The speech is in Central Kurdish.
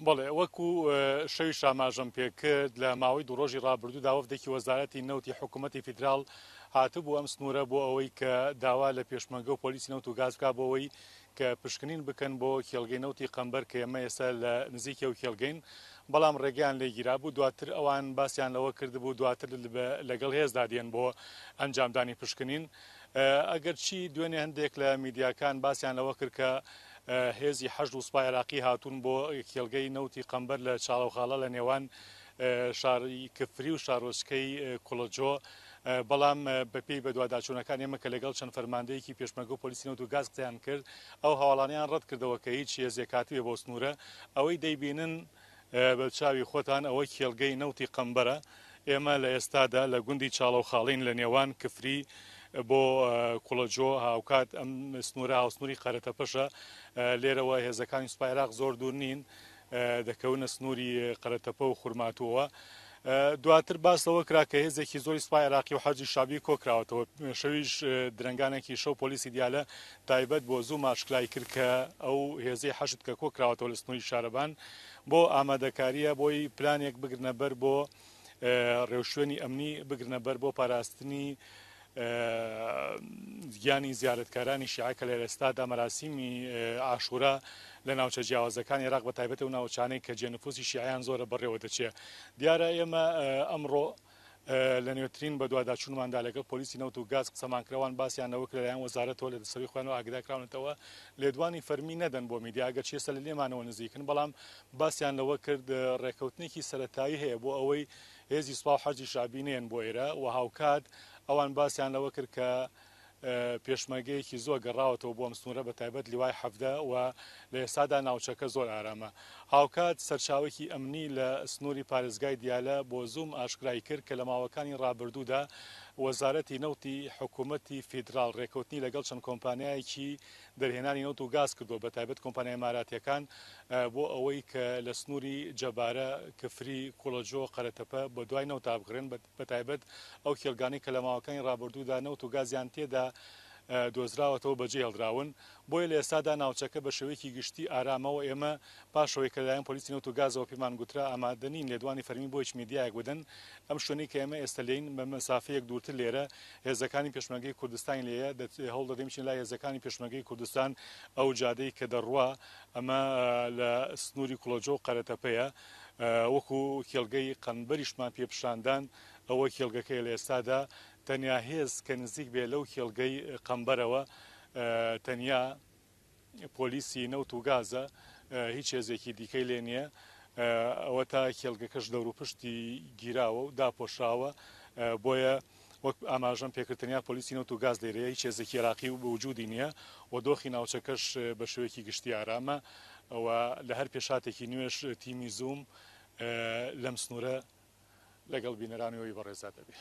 بەڵێ، وەکو شەویش ئاماژەم پێکرد، لە ماوەی دوو ڕۆژی ڕابردوودا وەفدێکی وەزارەتی نەوتی حکوومەتی فیدراڵ هاتبوو ئەم سنوورە بۆ ئەوەی کە داوا لە پێشمەرگە و پۆلیسی نەوت و گاز بکات بۆ ئەوەی کە پشکنین بکەن بۆ کێڵگەی نەوتی قەنبەر کە ئێمە ئێستا لە نزیکی ئەو کێڵگەین، بەڵام ڕێگەیان لێ گیرابوو، دواتر ئەوان باسیان لەوە کردبوو دواتر لەگەڵ هێزدا دێن بۆ ئەنجامدانی پشکنین. ئەگەرچی دوێنێ هەندێک لە میدیاکان باسیان لەوە کرد کە هێزی حەشد و سوپای عێراقی هاتوون بۆ کێڵگەی نەوتی قەنبەر لە چاڵەوخاڵە لە نێوان شاری کفری و شارۆچکەی کوڵەجۆ، بەڵام بەپێی بەدواداچوونەکان ئێمە کە لەگەڵ چەند فەرماندەیەکی پێشمەرگە و پۆلیسی نەوت و گاز قسەیان کرد ئەو هەواڵانەیان ڕەتکردەوە کە هیچ هێزێک هاتبێ بۆ سنوورە ئەوەی دەیبینن بە چاوی خۆتان ئەوە کێڵگەی نەوتی قەنبەرە، ئێمە لە ئێستادا لە گوندی چاڵەوخاڵین لە نێوان کفری بۆ کوڵەجۆ، هاوکات ئەم سنوورە هاوسنووری قەرەتەپەشە، لێرەوە هێزەکانی سوپای عێراق زۆر دوور نین، دەکەونە سنووری قەرەتەپە و خورماتووەوە. دواتر باس لەوە کرا کە هێزێکی زۆری سوپای عێراقی و حەشدی شەعبی کۆکراوەتەوە، شەویش درەنگانێکی شەو پۆلیسی دیالە تایبەت بۆ زوو ئاشکرای کرد کە ئەو هێزەی حەشد کە کۆکراوەتەوە لە سنووری شارەبان بۆ ئامادەکارییە بۆی پلانێک بگرنە بەر بۆ ڕێوشوێنی ئەمنی بگرنە بەر بۆ پاراستنی گیانی زیارەتکارانی شیعە کە لە ئێستادا مەراسیمی عاشورا لە ناوچە جیاوازەکانی عێراق بە تایبەت ئەو ناوچانەی کە جێنفوسی شیعەیان زۆرە بەڕێوە دەچێ. دیارە ئێمە ئەمڕۆ لە نوێترین بەدواداچوونماندا لەگەڵ پۆلیسی نەوت و گاز قسەمان کرد، ئەوان باسیان لەوە کرد لەلایەن وەزارەتەوە لە سەرووی خۆیانەوە ئاگادار کراونەتەوە لێدوانی فەرمی نەدەن بۆ میدیا ئەگەرچی ئێستا لە لێمانەوە نزیکن، بەڵام باسیان لەوە کرد ڕێککەوتنێکی سەرەتایی هەیە بۆ ئەوەی هێزی سوپا و حەشدی شەعبی نەیەن بۆ ئێرە و هاوکات ئەوان باسیان لەوە کرد کە پێشمەرگەیەکی زۆر گەڕاوەتەوە بۆ ئەم سنوورە بە تایبەت لیوای 17 و لە ئێستادا ناوچەکە زۆر ئارامە. هاوکات سەرچاوەکی ئەمنی لە سنووری پارێزگای دیالە بۆ زووم ئاشکرای کرد کە لە ماوەکانی ڕابردوودا وەزارەتی نەوتی حکوومەتی فیدراڵ ڕێکەوتنی لەگەڵ چەند کۆمپانیایەکی دەرهێنانی نەوت و گاز کردووە بە تایبەت کۆمپانیا ئیماراتییەکان بۆ ئەوەی کە لە سنووری جەبارە، کفری، کوڵەجۆ، قەرەتەپە بە دوای نەوتا بگڕێن بە تایبەت ئەو کێڵگانەی کە لە ماوەکانی ڕابردوودا نەوت و گازیان تێدا دۆزراوەتەوە بەجێهێڵدراون. بۆیە لە ئێستادا ناوچەکە بە شێوەیەکی گشتی ئارامە و ئێمە پاش ئەوەی کە لەلایەن پۆلیسی نەوت و گازەوە پێمان گوترا ئامادە نین لێدوانی فەرمی بۆ هیچ میدیایەک بدەن، ئەم شوێنەی کە ئێمە ئێستا لێین بە مەسافەیەک دوورتر لێرە هێزەکانی پێشمەرگەی کوردستانی لێیە، هەوڵ دەدەین بچینە لای هێزەکانی پێشمەرگەی کوردستان، ئەو جادەی کە دەڕوا ئەمە لە سنووری کوڵەجۆ و قەرەتەپەیە، وەکو کێڵگەی قەنبەریشمان پێ پیشاندان، ئەوە کێڵگەکەیە لە ئێستادا تەنیا هێز کە نزیک بێ لەو کێڵگەی قەنبەرەوە تەنیا پۆلیسی نەوت و گازە هیچ هێزێکی دیکەی لێ نییە ئەوەتا کێڵگەکەش دەوروپشتی گیراوە و داپۆشراوە بۆیە وەک ئاماژەم پێکرد تەنیا پۆلیسی نەوت و گاز لێرەیە هیچ هێزێکی عێراقی و وجودی نییە و دۆخی ناوچەکەش بە شێوەیەکی گشتی ئارامە و لە هەر پێشهاتێکی نوێش تیمی زووم لەم سنوورە لەگەڵ بینەرانی ئەوی بەڕێزدا دەبێ.